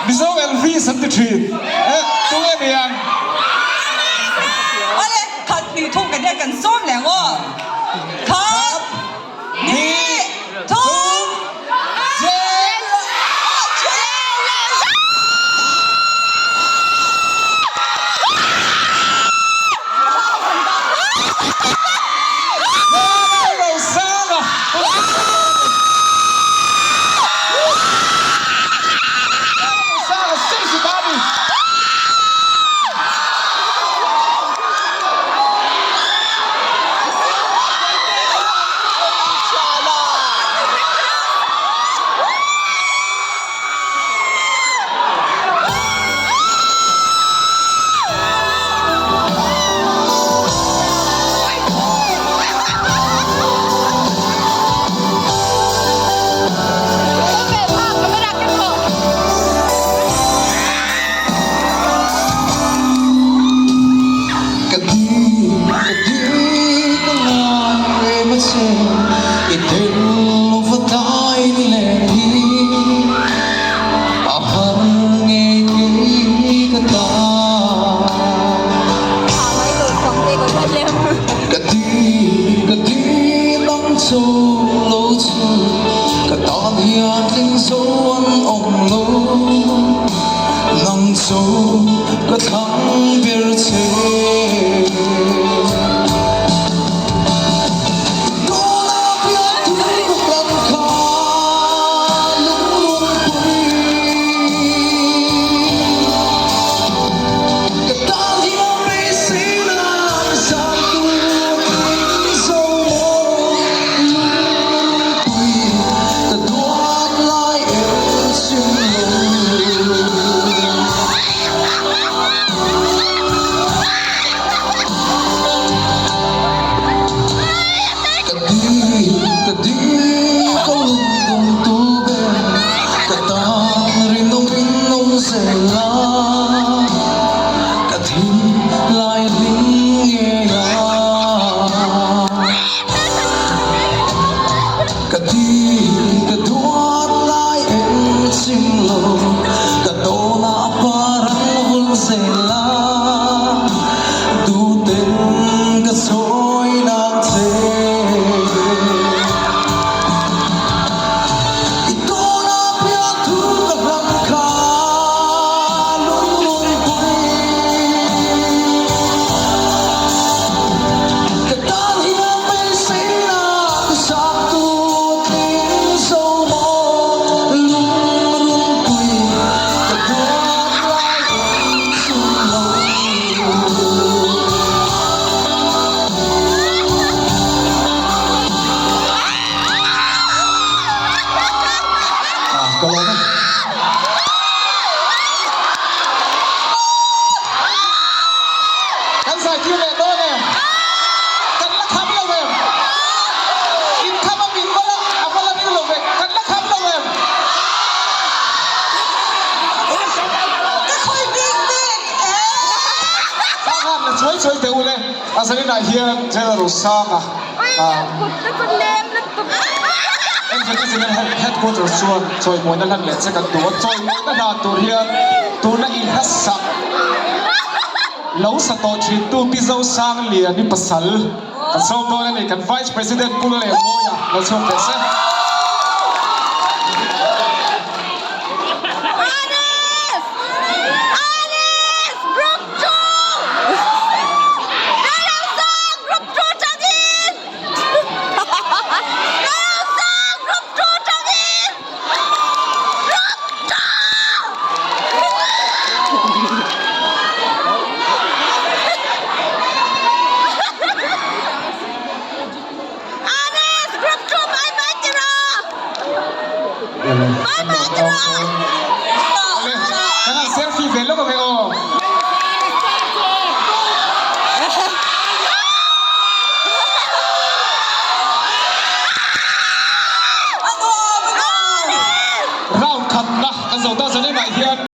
Mizo Elvis an ti thin. Eh, tunge ni ang? Awle, khat hnih thum kan hian kan sawm leh ang aw. Khat, hnih, thum, Ka di, ka di ka ngai em a che i tel lo va tlai ni leh hi a har ngei kei ka ta. Ka ti, ka ti nang cho lo chu ka tan hian tling zo an awm lo nang chu ka thlang ber che. Ka di, ka di, ka lungdum tu ber, ka tan rinawm in awm zel a, ka thin lai hlim ngei a. Ka di, ka duat lai eng chim lo, ka tawnah par an vul zel a. Tuten ka sawi nang che. I tawna pian thu ka hlam kha lunglungpui. Ka tan hian beiseina ka sak tu tling zo maw lungrunpui. Ka duat lai eng chim lo. Ka lawm e. Kan zai tir leh dawn em? Kan la kham lo em? In kham a min va la a va la ring lo ve. Kan la kham lo em? Ka khawi bik bik e. Sang han la chuai chuai teh u le. A zaninah hian General Rosanga Engineering Headquarters chuan chawimawina hlan leh che kan duh a. Chawimawina hlan tur hian tuna inhnasak lo sa tawh thintu Pi Zosangliani pasal kan sawm dawn a ni. Kan Vice President Pu Lalengmawia lo chhuak teh se. Kan han selfie ve lawk ang e aw. Round khatna kan zo ta zanin ah hian.